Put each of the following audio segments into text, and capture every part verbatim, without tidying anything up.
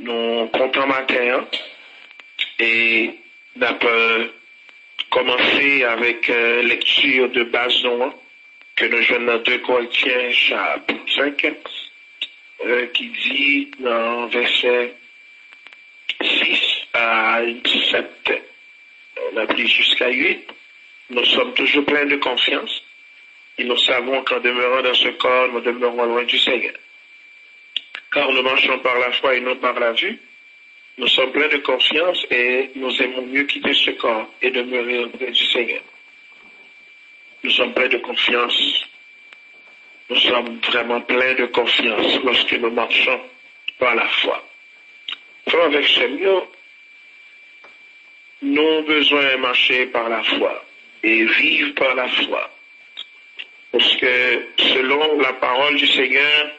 Nou kontan maten an e n ap euh, kòmanse avèk euh, lekti de baz nou an ke nou jwenn nan de Korentyen chapit senk euh, ki di nan vèsè sis a sèt, n ap li jiska uit, nous sommes toujours pleins de confiance et nous savons qu'en demeurant dans ce corps, nous demeurons loin du Seigneur. Car nous marchons par la foi et non par la vue. Nous sommes pleins de confiance et nous aimons mieux quitter ce corps et demeurer auprès du Seigneur. Nous sommes pleins de confiance. Nous sommes vraiment pleins de confiance lorsque nous marchons par la foi. Frè avèk sè m yo, nou bezwen mache pa lafwa e viv pa lafwa. Paske selon la parole du Seigneur,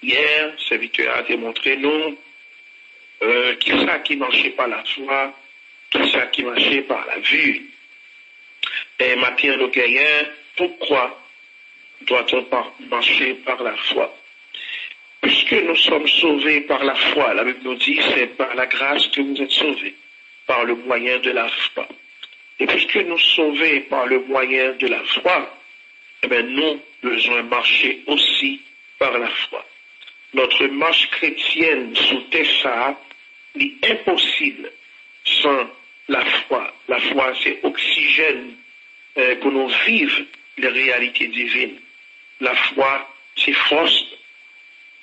yè, sèvitè a te montre nou euh, kisa ki mache pa lafwa, kisa ki mache pa lavi. E maten an nou genyen, pourquoi doit-on marcher par la foi? Puisque nous sommes sauvés par la foi, la Bible nous dit, c'est par la grâce que vous êtes sauvés, par le moyen de la foi. Et puisque nous sommes sauvés par le moyen de la foi, eh bien, nous devons marcher aussi par la foi. Notre marche chrétienne sou tè sa, li enposib san lafwa. Lafwa se oksijèn euh, pou nou viv les réalités divines. Lafwa se fòs.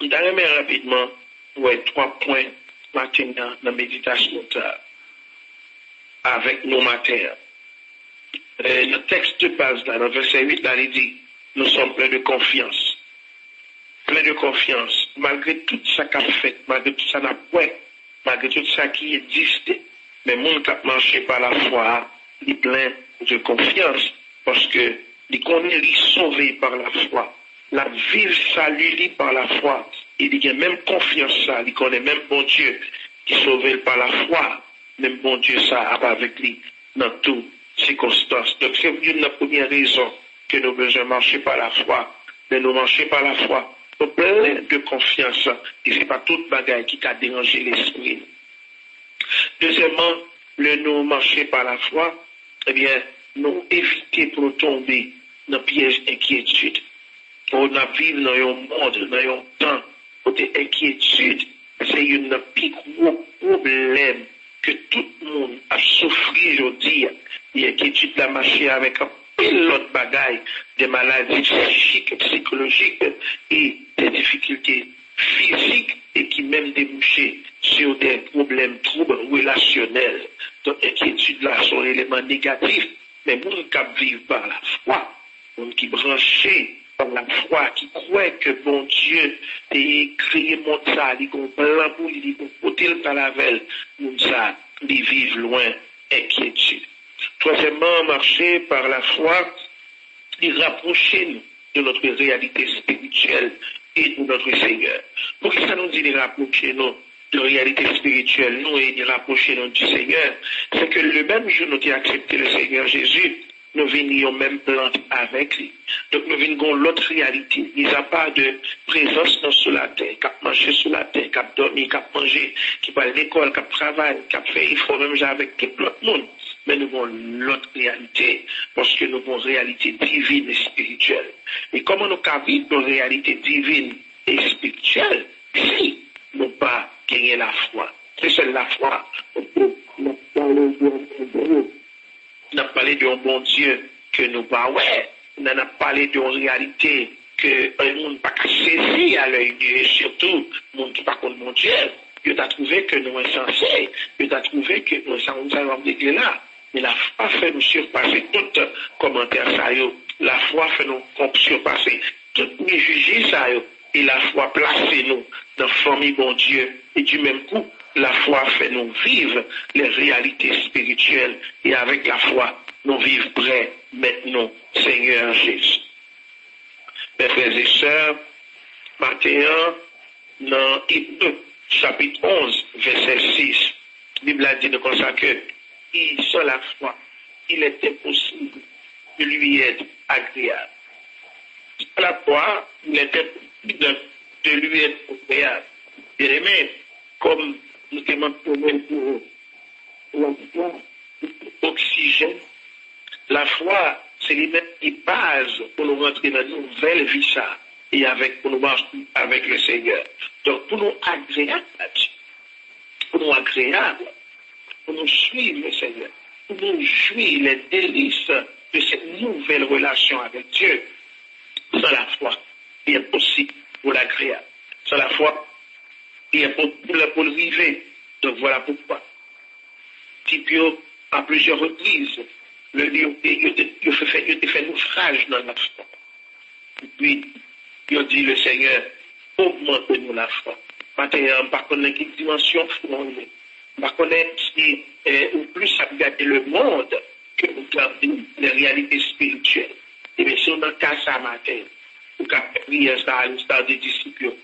M ta renmen rapidman wè twa pwen maten an nan meditasyon ta avèk nou maten an. Euh, nan tèks de baz la, nan vèsè uit la, li di, nous sommes pleins de confiance. Plen de konfyans, malgre tout sa k ap fèt, malgre tout sa n ap wè, malgre tout sa ki egziste, men moun k ap mache pa lafwa a, li plen de konfyans, paske li konnen li sove pa lafwa. L ap viv sali li pa lafwa, e li gen menm konfyans sa, li konnen menm Bondye ki sove l pa lafwa, menm Bondye sa ap avèk li nan tout sikonstans. Donk, se youn nan premye rezon ke nou bezwen mache pa lafwa. Lè nou mache pa lafwa, nou plen de konfyans, e se pa tout bagay ki ka deranje lespri nou. Dezyèmman, lè nou mache pa lafwa, ebyen, nou evite pou nou tonbe nan pyèj enkyetid. Paske n ap viv nan yon mond, nan yon tan kote enkyetid se youn nan pi gwo pwoblèm ke tout moun ap soufri jodi a. E enkyetid la mache avèk anpil lòt bagay, de maladi sichik, sikolojik e de difikilte fizik e ki menm debouche sou de pwoblèm twoub relasyonèl. Donk, enkyetid la se yon eleman negatif, men moun k ap viv pa lafwa, moun ki branche pa lafwa, ki kwè ke Bondye te kreye mond sa, li gen yon plan pou li, li gen kote l pral avè l, moun sa, li viv lwen enkyetid. Twazyèmman, mache pa lafwa, li rapwoche nou de notre réalité spirituelle et de notre Seigneur. Poukisa nou di li rapwoche nou de réalité spirituelle nou e li rapwoche nou du Seigneur? Se ke le menm jou nou te aksepte le Seigneur Jésus, nou vin yon menm plant avèk li. Donk, nou vin gen yon lòt reyalite. Mizapa de prezans nou sou latè, k ap mache sou latè, k ap dòmi, k ap manje, ki pral lekòl, k ap travay, k ap fè efò menm jan avèk tout lòt moun. Men nou gen yon lòt reyalite, paske nou gen yon reyalite divin, espirityèl. E kòman nou ka viv yon reyalite divin e espirityèl si nou pa genyen lafwa? Se sèl lafwa. N ap pale de yon Bondye. N ap pale de yon Bondye ke nou pa wè. N ap pale de yon reyalite ke yon moun pa ka sezi a lèy nu, e sitou moun ki pa konn Bondye. Yo ta twouve ke nou ensanse. Yo ta twouve ke nou, sa moun sa yo ap regle la. Men lafwa fè nou sipase tout kòmantè sa yo. Lafwa fè nou kon-, sipase tout mijije sa yo. E lafwa plase nou nan fanmi Bondye. E di menm kou, lafwa fè nou viv les réalités spirituelles. E avèk lafwa, nou viv prè Mèt nou, Senyè Jezi. Mes frères et sœurs, maten an, nan Ebre, chapit onz, vèsè sis, Bib la di nou konsa ke, et sans la foi, il est impossible de lui être agréable. Sans la foi, il est impossible de lui être agréable. Bien-aimés, kòm nou te mansyone l pou, pou lafwa, oksijèn. Lafwa, se li menm ki baz pou nou rantre nan nouvèl vi sa, e avèk, pou nou mache avèk le Senyè. Donk, pou nou agreyab, pou nou agreyab, pou nou swiv le Senyè, pou nou jwi les délices de cette nouvelle relation avec Dieu, sans la foi, li enposib pou l agreyab. Sans la foi, li enposib pou l rive. Donk, vwala poukwa, tip yo, a plizyè repriz, le, yo, yo, te, yo, te, yo te fè nofraj nan lafwa. Epi, yo di, le Senyè, ogmante nou lafwa. Maten an, m pa konnen ki dimansyon fwa w ye. M pa konnen si eh, ou plis ap gade le monde ke ou gade les réalités spirituelles. Ebyen, si w nan ka sa maten, ou ka fè priyè sa a, le stade de disip yo,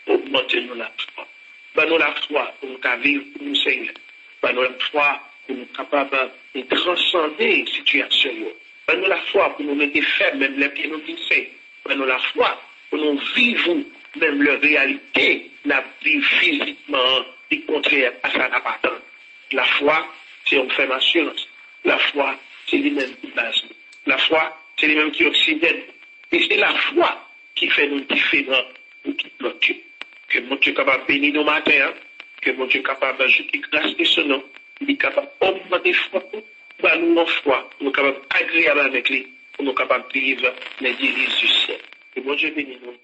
ogmante nou lafwa. Ban nou lafwa pou nou ka viv pou nou, Senyè. Ban nou lafwa pou nou kapab eh, transande sitiyasyon yo. Ban nou lafwa pou nou rete fèm menm lè pye nou glise. Ban nou lafwa pou nou viv ou menm lè reyalite n ap viv fizikman an li kontrè a sa n ap atann. Lafwa se yon fèm asirans. Lafwa se li menm ki baz nou. Lafwa se li menm ki oksijèn nou. E se lafwa ki fè nou diferan de tout lòt yo. Ke Bondye kapab beni nou maten an, ke Bondye kapab ajoute gras li sou nou, li kapab ogmante fwa nou, ba nou yon fwa pou nou kapab agreyab avèk li, pou nou kapab viv nan delice du ciel. Ke Bondye beni nou.